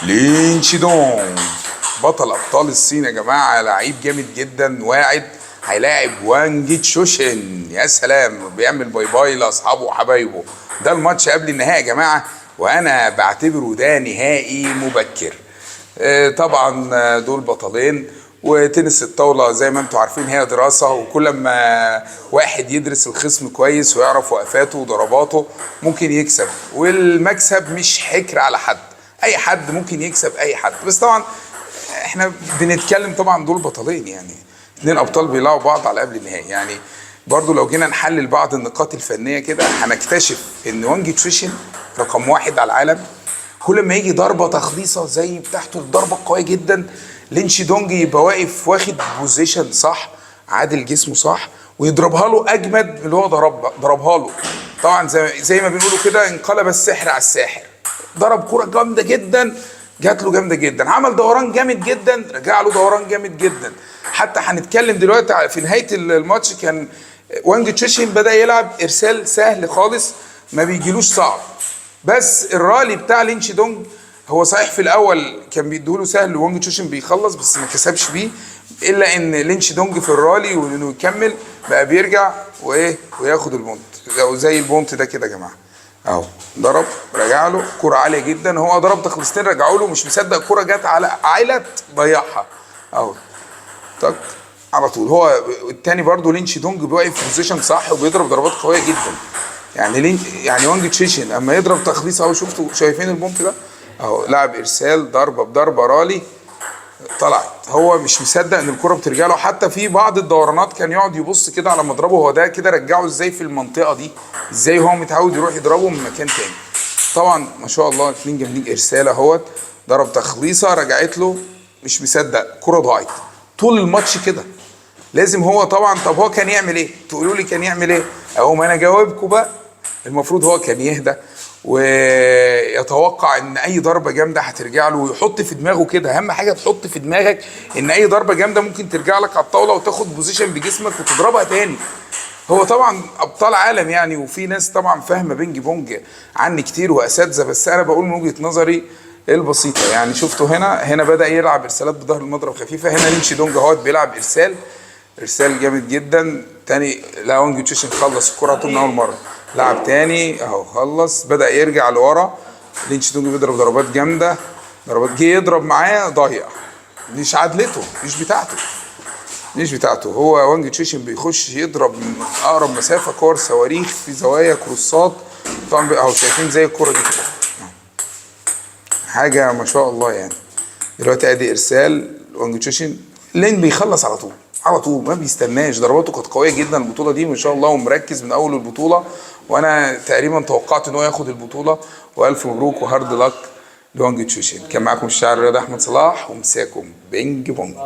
لين شيدونج بطل ابطال الصين يا جماعة، لعيب جامد جدا واعد، هيلاعب وانج تشوشن. يا سلام، بيعمل bye bye لاصحابه وحبايبه. ده الماتش قبل النهائي يا جماعة، وانا بعتبره ده نهائي مبكر. طبعا دول بطلين، وتنس الطاولة زي ما انتم عارفين هي دراسة، وكل ما واحد يدرس الخصم كويس ويعرف وقفاته وضرباته ممكن يكسب، والمكسب مش حكر على حد، اي حد ممكن يكسب اي حد. بس طبعا احنا بنتكلم طبعا دول بطلين، يعني اتنين ابطال بيلعبوا بعض على قبل النهائي. يعني برضو لو جينا نحلل بعض النقاط الفنية كده هنكتشف ان وانج تشوشن رقم 1 على العالم، كل ما يجي ضربه تخليصه زي بتاعته الضربة القوية جدا، لين شيدونج يبقى واقف واخد position صح، عادل جسمه صح، ويضربها له اجمد من اللي هو ضربها له. طبعا زي ما بنقولوا كده، انقلب السحر على الساحر. ضرب كرة جامدة جدا، جات له جامدة جدا، عمل دوران جامد جدا، رجع له دوران جامد جدا. حتى هنتكلم دلوقتي في نهاية الماتش كان وانج تشوشين بدأ يلعب ارسال سهل خالص، ما بيجيلوش صعب، بس الرالي بتاع لين شيدونج هو صحيح في الاول كان بيديهوله سهل وانج تشوشين بيخلص، بس ما كسبش بيه، الا ان لين شيدونج في الرالي وانه يكمل بقى بيرجع وايه وياخد ال point، زي ال point ده كده يا جماعة اهو، ضرب رجع له كرة عالية جدا، هو ضرب تخلصتين رجعوا له، مش مصدق الكرة جت على عائلة ضيعها اهو، تك على طول. هو التاني برضه لين شيدونج بيقف في position صح وبيضرب ضربات قوية جدا. يعني لين يعني وانج تشيشن اما يضرب تخليص اهو، شفتوا شايفين ال point ده اهو، لعب ارسال ضربه بضربه رالي طلعت، هو مش مصدق ان الكره بترجع له. حتى في بعض الدورانات كان يقعد يبص كده على مضربه، هو ده كده رجعه ازاي في المنطقة دي، ازاي هو متعود يروح يضربه من مكان تاني. طبعا ما شاء الله اتنين جامدين. ارسال اهوت، ضرب تخليصه رجعت له، مش مصدق كره ضاعت. طول الماتش كده لازم هو طبعا. طب هو كان يعمل ايه؟ تقولوا لي كان يعمل ايه؟ اهو ما انا جاوبكم بقى. المفروض هو كان يهدى ويتوقع ان اي ضربه جامدة هترجع له، ويحط في دماغه كده، اهم حاجة تحط في دماغك ان اي ضربه جامدة ممكن ترجع لك على الطاولة وتاخد position بجسمك وتضربها تاني. هو طبعا ابطال عالم يعني، وفي ناس طبعا فاهمه بينج بونج عني كتير واساتذه، بس انا بقول من وجهه نظري البسيطة. يعني شفتوا هنا بدا يلعب ارسالات بظهر المضرب خفيفة، هنا لين شيدونج اهوت بيلعب ارسال جامد جدا تاني. لا وانج تشيشن خلص الكره طول من اول مرة، لعب تاني اهو خلص، بدا يرجع لورا. لين شيدونج بيضرب ضربات جامدة، ضربات جه يضرب معاه ضيع، مش عدلته، مش بتاعته، مش بتاعته. هو وانج تشيشن بيخش يضرب من اقرب مسافة كور صواريخ في زوايا كروسات، طبعا اهو شايفين زي الكره دي كده، حاجة ما شاء الله يعني. دلوقتي ادي ارسال وانج تشيشن، لين بيخلص على طول، على طول ما بيستناش، ضرباته كانت قوية جدا البطولة دي ما شاء الله، ومركز من اول البطولة، وانا تقريبا توقعت ان هو ياخد البطولة. والف مبروك و hard luck لوانج تشيشن. كان معاكم الشاعر الرياضي احمد صلاح، ومساكم بينج بونج.